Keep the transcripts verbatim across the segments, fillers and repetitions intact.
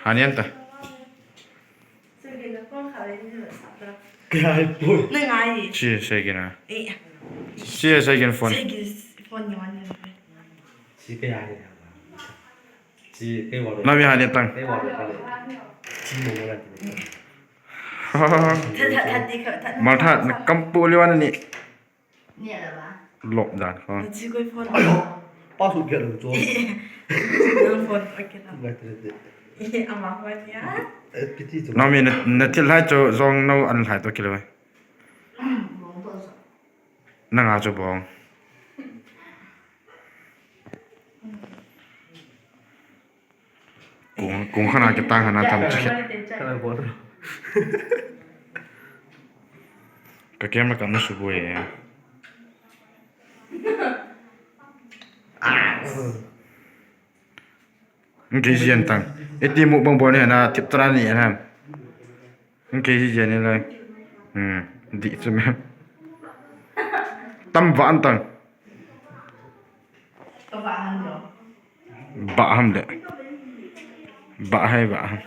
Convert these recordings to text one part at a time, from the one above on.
Hanian ta. Kaya po. Chi second na. Chi second phone. Chi kaya ni. Chi kaya wala. Nami hanian tang. Kaya wala. Chi mo wala. Maltha, na kampu liwan ni. Lop dan ko. Chi koi phone. Pa su kya lo cho. Phone okay na. Ama phone ya. Nami na, na thil hai cho zong no an hai to kilo. Nanga chu bong. Kung, kung khana kitang khana tam chi. Ka camera kam na subu e. Nge jian tang. Iti mukbang bol ni na tip tara ni na. Nge jian ni lai. Hmm, di chu me. Tam va an tang. Ba ham le. Ba hai ba ham.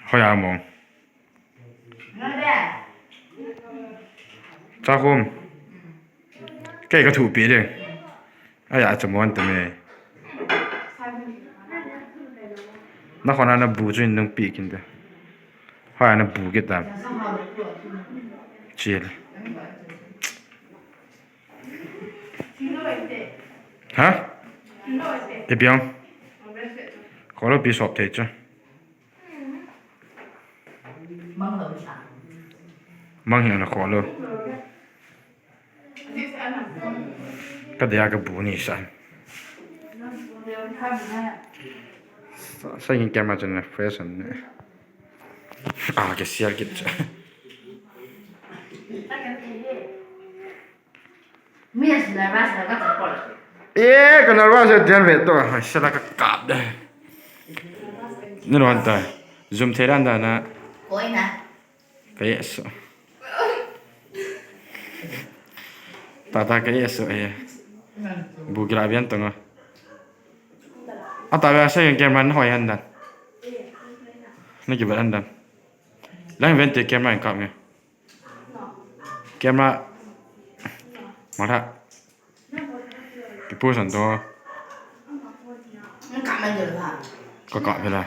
Hoya mong. Cha khum. Kei ka thupi ding. Aya cha mon ta me. Na khona na bu chu nung pi kin ta. Hoya na bu kit ta. Chil. Ha? Ipi ham? Kholo pi sop thei chu. Mang hi na kholo. Ka dia ka bu ni san. Sa, sa yin kya ma chen fresh an ne. Ah, ke sial kit. Mi a si nervous na ka chapol. Eh, ka nervous ya dian ve to. Ai, sala ka kap de. Ni lo han ta. Zoom thei dan dan na. Koi na. Ka yes. Ta ta ka yes eh. Bu kila bian to nga. Ata ba sa yung camera na hoi han dan. Na ki ba han dan. Lang vente camera kap nge. Camera. Mara. Kipu san to. Ka ka phe la.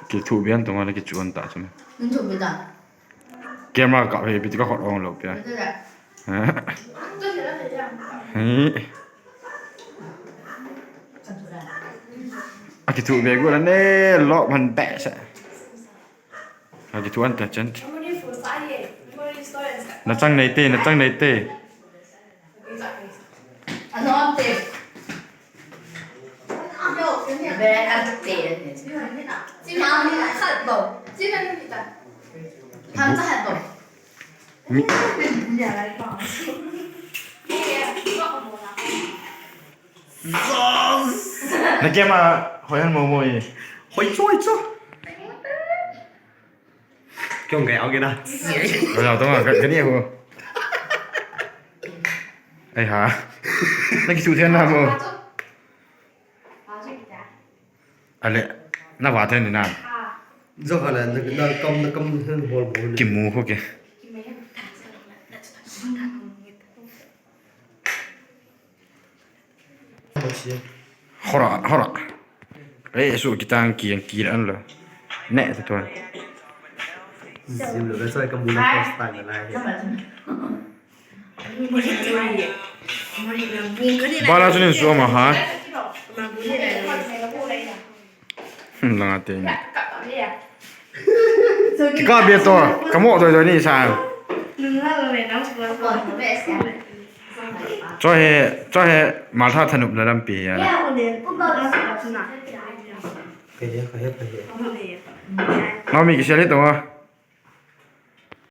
Kithu bian to nga na kichuan ta chama. Min thu bi ta. Camera ka he bi ka khot ong lo pia. Bi ta da. Ha. Hi. Ka thu da. A kithu be gu la ne lo man be sa. A kithu an ta chan. Na chang nei te, na chang nei te. Anom te. Bere khat te. Chi ma ni khat bo. Chi ma ni ta. Tham cha hat bo. Mi. Na kema hoyan mo mo e. Hoi cho, hoi cho. Kyong kai au ke na. Oi, lau tong a, ka, ka ni ho. Ai ha. Na kisu thian na mo. Ale, na va thian ni na. Zo kha la, na, na kam, na kam hol bol. Kimu kho ke. Hora, hora. Ei, su kitang ki, ki an lo. Ne, tu tuan. Zim lo, that's why kamu na first time na lai. Bala sunin su ma ha. Hmm, langa te ni. Kika bia to, kamo to to ni sa. Cho he, cho he, maltha thanup na lampi ya. Ka he, ka he, ka he. Naomi kisel hi to.